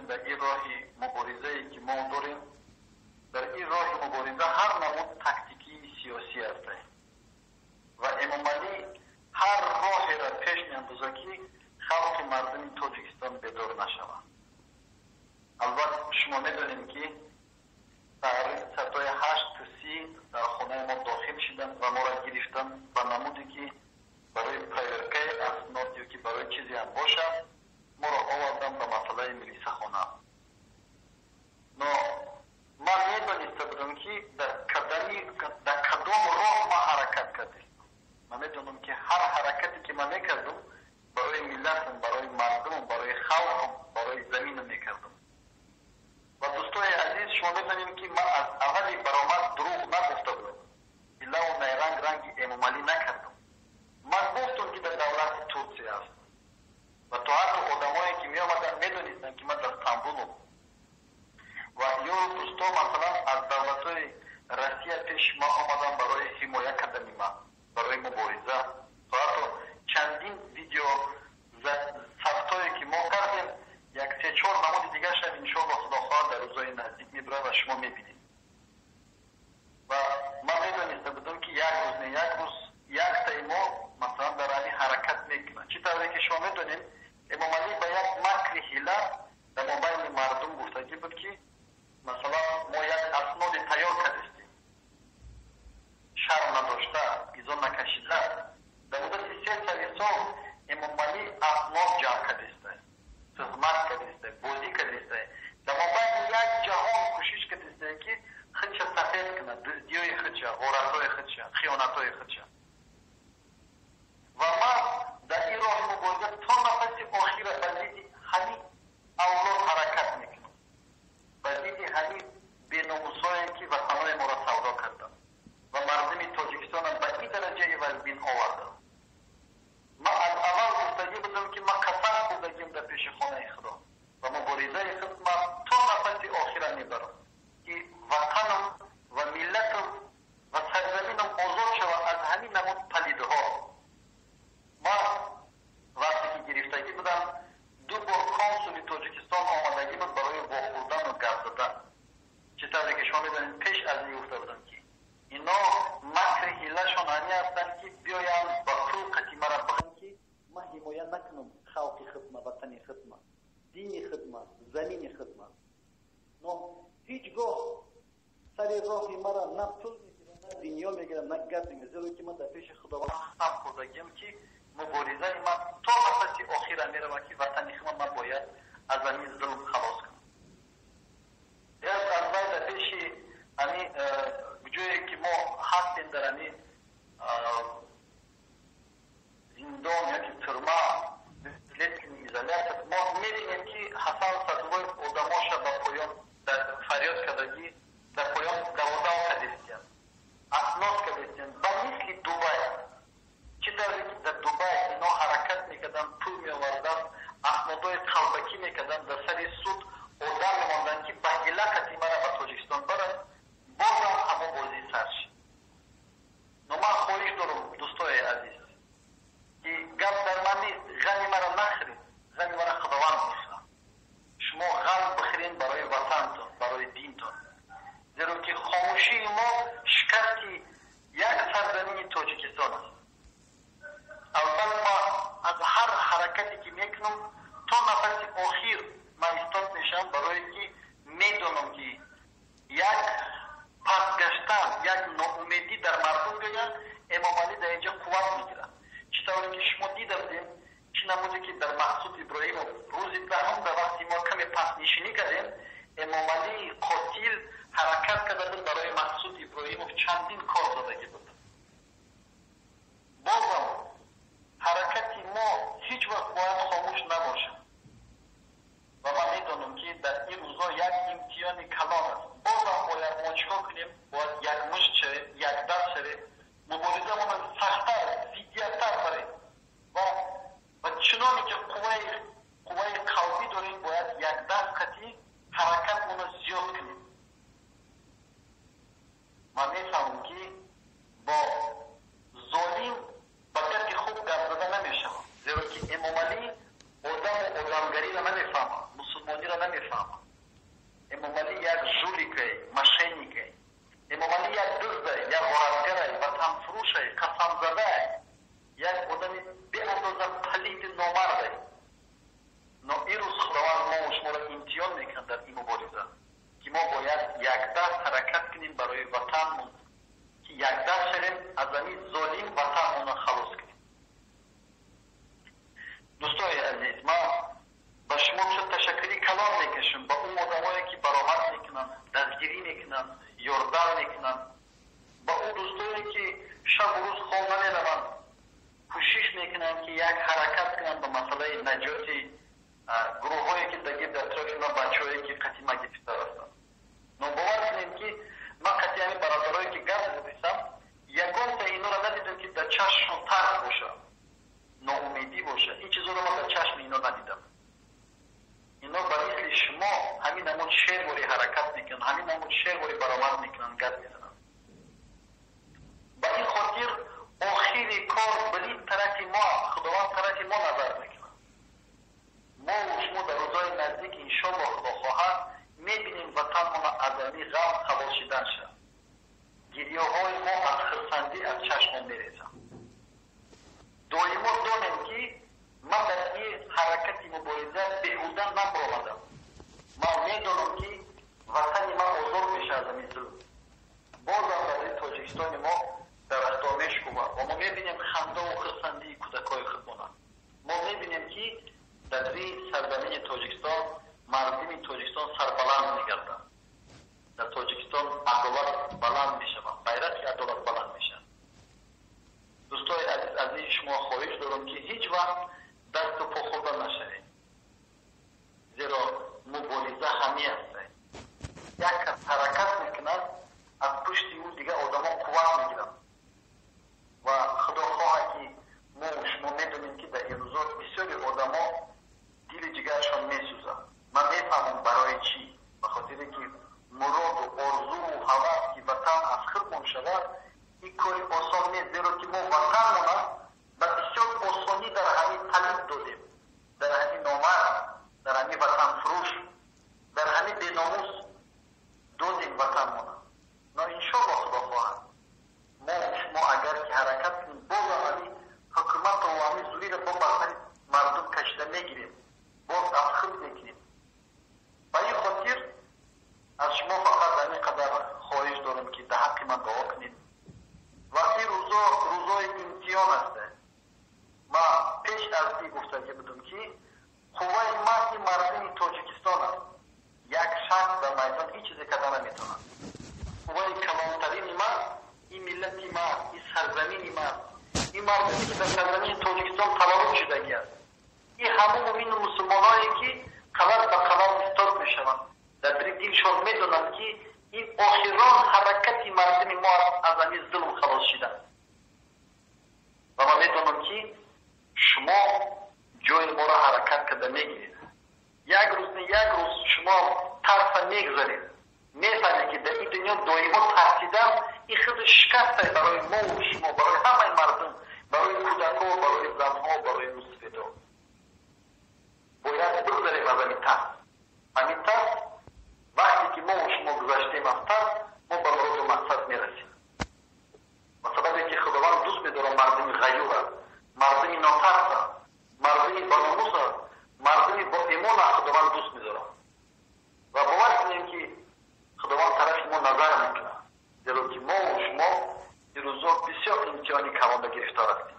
дар ин роҳи муборизае ки мо дорем, дар ин роҳи мубориза ҳар намуд тактикии сиёсӣ аст ва Эмомалӣ ҳар роҳеро пеш меандозад, ки халқи мардуми Тоҷикистон бедор нашавад. Албатта, шумо медонем, ки саатҳои 8:30 дар хонаи мо дохил шиданд ва моро гирифтанд ба намуде, ки барои проверкаи аснод ё ки барои чизе ҳам бошад, моро оварданд ба масъалаи милисахона. Но ман медониста будам, ки дар кадом роҳ ман ҳаракат кардистам. Ман медонам, ки ҳар ҳаракате ки ман мекардам, барои миллатам, барои мардумам, барои халқам, барои заминам мекардам. Ва, дӯстои азиз, шумо медонем, ки ман аз аввали баромад дурӯғ нагуфта будам, ҳилаву найранг ранги Эмомалӣ накардам. Ман гуфтам, ки дар давлати Турсия ҳастам ва то ҳатто одамое, ки меомаданд, медонистанд, ки ман дар Стамбулам. Ва ёру дӯсто, масалан, аз давлатҳои Россия пеши ман омаданд барои ҳимоя кардани ман, барои мубориза. То ҳатто чандин видео сабтое, ки мо кардем, як се чор намуди дигаршам, иншоалло, Худо хоҳад, дар рӯзҳои наздик мебарад ва шумо мебинед. Ва ман медониста будам, ки як рӯз не як рӯз яктаи мо, масалан, дар ҳамин ҳаракат мекунад. Чӣ тавре ки шумо медонед, Эмомалӣ ба як макри ҳила дар мобайни мардум гуфтагӣ буд, ки масалан, мо як асноде тайёр кардистем. Шарм надошта, изо накашида, дар муддати 3 сари сол Эмомалӣ аснод ҷамъ кардиста, хизмат кардиста, бозӣ кардиста, дар мобайни як ҷаҳон кӯшиш кардиста, ки худша сафед кунад, дуздиёи худша, ғоратҳои худша, хиёнатҳои худша. Ва ман дар ин роҳи мубориза то нафаси охира ба зидди ҳамин авлод ҳаракат мекунам, ба зидди ҳамин беномусҳое, ки ватанҳои моро савдо карданд ва мардуми Тоҷикистонам ба ин дараҷаи вазбин оварданд. Ман аз аввал гуфтагӣ будам, ки ман қасам хӯрдагим дар пеши хонаи Худо ва муборизаи худ ман то нафаси охира мебарам, ки ватанам ва миллатам ва сарзаминам озод шавад аз ҳамин намуд палидҳо. Ман вақте ки гирифтагӣ будам, ду бор консули Тоҷикистон омадагӣ буд барои вохӯрдану гап задан. Чӣ тавре ки шумо медонед, пеш аз ин гуфта будам, ки ино макри ҳилашон ҳамин ҳастанд, ки биёянд ба пул қати мара биханд, ки ман ҳимоя накунам халқи худма, ватани худма, дини худма, замини худма. Но ҳеҷ гоҳ сари роҳи мара на пул мегирад, на дунё мегирад, на гап мегирад, зеро ки ман дар пеши Худованд қасам хӯрдагиам, ки муборизаи ман то нафаси охира меравад, ки ватани худма ман бояд аз ҳамин зулм халос кунам. Як аз вай дар пеши ҳамин ҷое, ки мо ҳастем, дар ҳамин зиндон ёки тюрьма, следственный изолятор, мо мебинем, ки Ҳасан Садуллоев одамоша ба поён фарёд кардагӣ, дар поён даводав кардистиянд, аснод кардистиянд, ба мисли Дубай. Чӣ тавре ки дар Дубай ино ҳаракат мекарданд, пул меоварданд, аснодҳои қалбакӣ мекарданд, дар сари суд одам мемонданд, ки ба ҳила қати мара ба Тоҷикистон баранд, бозам ҳамон бозӣ сар шид. Но ман хоҳиш дорам, дӯстои азиз, ки гап дар ман нест, ғами мара нахӯред, ғами мара Худованд мехӯрад. Шумо ғам бихӯред барои ватантон, барои динтон, зеро ки хомӯшии мо шикасти як сарзамини Тоҷикистон аст. Албатта, ман аз ҳар ҳаракате, ки мекунам, то нафаси охир ман истод мешавам, барое ки медонам, ки як пасгаштан, як ноумедӣ дар мардум биёяд, Эмомалӣ дар инҷа қувват мегирад. Чӣ тавре ки шумо дида будем, чӣ намуде ки дар Мақсуд Иброҳимов рӯзи 10-ум, дар вақти мо каме пастнишинӣ кардем, Эмомалии қотил ҳаракат карда буд, барои Мақсуд Иброҳимов чандин кор додагӣ буд. Бозам ҳаракати мо ҳеҷ вақт бояд хомӯш набошад. Ва ман медонам, ки дар ин рӯзҳо як имтиҳони калон аст. Бозам бояд мо чӣ кор кунем? Бояд якмушт шавем, якдаст шавем, муборизамонро сахттар, зиддияттар барем ва чуноне ки қувваи қалбӣ дорем, бояд якдаст қатӣ ҳаракатмонро зиёд кунем. Ман мефаҳмам, ки бо золим ба гапи хуб гап зада намешавад, зеро ки Эмомалӣ одаму одамгариро намефаҳмад. мусулмониро намефаҳмад. Эмомалӣ як жуликай, мошенникай. Эмомалӣ як дуздай, як ғоратгарай, ватанфурӯшай, қасамзадай, як одами беандоза палиди номардай. Но ирӯз Худованд мо шуморо имтиҳон мекунад дар ин мубориза, ки мо бояд якдаст ҳаракат кунем барои ватанмон, ки якдаст шавем, аз ҳамин золим ватанмонро халос кунем. Дӯстои азиз, ман ба шумо бисёр ташаккури калон мекашам, ба он одамое ки баромад мекунанд, дастгирӣ мекунанд, ёрдам мекунанд, ба он дӯстое ки шабу рӯз хоб намераванд, кӯшиш мекунанд ки як ҳаракат кунанд ба масъалаи наҷоти гурӯҳҳое ки дар гирди атрофи ман, бачаҳое ки қатъи ман гирифтор ҳастанд. Но бовар кунем, ки ман қатъи ҳамин бародарое ки гап задисам, ягонта инора надидам, ки дар чашмшон тарс бошад, ноумедӣ бошад. Ин чизоро ман дар чашми ино надидам. Ино ба мисли шумо ҳамин намуд шерворӣ ҳаракат мекунанд, ҳамин намуд шерворӣ баромад мекунанд, гап мезананд. Ба ин хотир охири кор билид тарафи мо, Худованд тарафи мо назар мекунад. Мо шумо дар рӯзҳои наздик, иншолло, Худо хоҳад, мебинем ватанмона аз ҳамин ғам халос шидан шавад. Гирёҳои мо аз хурсандӣ аз чашмон мерезанд. Доимо донем, ки ман дар ин ҳаракати мубориза беҳуда набаромадам. Ман медонам, ки ватани ман озод мешавад аз ҳамин зулм. Бозам дар ин Тоҷикистони мо дарахтҳо мешукувад ва мо мебинем хандаву хурсандии кӯдакҳои худмона. Мо мебинем, ки дар рӯи сарзамини Тоҷикистон мардуми Тоҷикистон сарбаланд мегарданд. Дар Тоҷикистон адолат баланд мешавад, байрақи адолат баланд мешавад. Дӯстои азиз, аз ин шумо хоҳиш дорам, ки ҳеҷ вақт дасту по хӯрда нашавед, зеро мубориза ҳамин аст. Як кас ҳаракат мекунад, аз пушти ӯ дигар одамо қувват мегиранд. Ва Худо хоҳад, ки мо шумо медонем, ки дар ин рӯзо бисёри одамо дили ҷигарашон месӯзад. Ман мефаҳмам барои чӣ. Ба хотире ки муроду орзуву ҳавас, ки ватан аз худмон шавад, ин кори осон нест, зеро ки мо ватанмона ба бисёр осонӣ дар ҳамин палид додем, дар ҳамин номард, дар ҳамин ватанфурӯш, дар ҳамин беномус додем ватанмона. Но иншолло, Худо хоҳад, мо шумо агар ки ҳаракат кунем, бозам ҳамин ҳукумату ҳамин зуриро бо бар сари мардум кашида мегирем, боз аз худ мекунем. Ба ин хотир аз шумо фақат ҳамин қадар хоҳиш дорам, ки дар ҳаққи ман дуо кунед. Ва ин рӯзо рӯзои имтиҳон аст. Ман пеш аз ин гуфтагӣ будам, ки қувваи ман ин мардуми Тоҷикистон аст. Як шахс дар майдон ҳеҷ чизе карда наметавонад. Қувваи калонтарини ман ин миллати ман, ин сарзамини ман, ин мардуме ки дар сарзамини Тоҷикистон таваллуд шудагӣ аст, ин ҳамон мумину мусулмоное, ки қават ба қават истод мешаванд, дар дили дилшон медонанд, ки ин охирон ҳаракати мардуми мо аст аз ҳамин зулм халос шидан. Ва ман медонам, ки шумо ҷои моро ҳаракат карда мегиред. Як рӯз не, як рӯз шумо тарса мегзаред, мефаҳмед, ки дар ин дунё доимо тарсидан ин худи шикасте барои мову шумо, барои ҳамаи мардум, барои кӯдакҳо, барои занҳо, барои мусфидо. Бояд бигзарем аз ҳамин тарс. Ҳамин тарс, вақте ки мову шумо гузаштем аз тарс, мо ба муроду мақсад мерасем. Ба сабабе ки Худованд дӯст медорад мардуми ғаюра, мардуми нотарса, мардуми бономуса, мардуми боимона Худованд дӯст медорад. Ва бовар кунем, ки Худованд тарафи мо назар мекунад, зеро ки мову шумо ирӯзо бисёр имтиҳони калонда гирифтор ҳастем.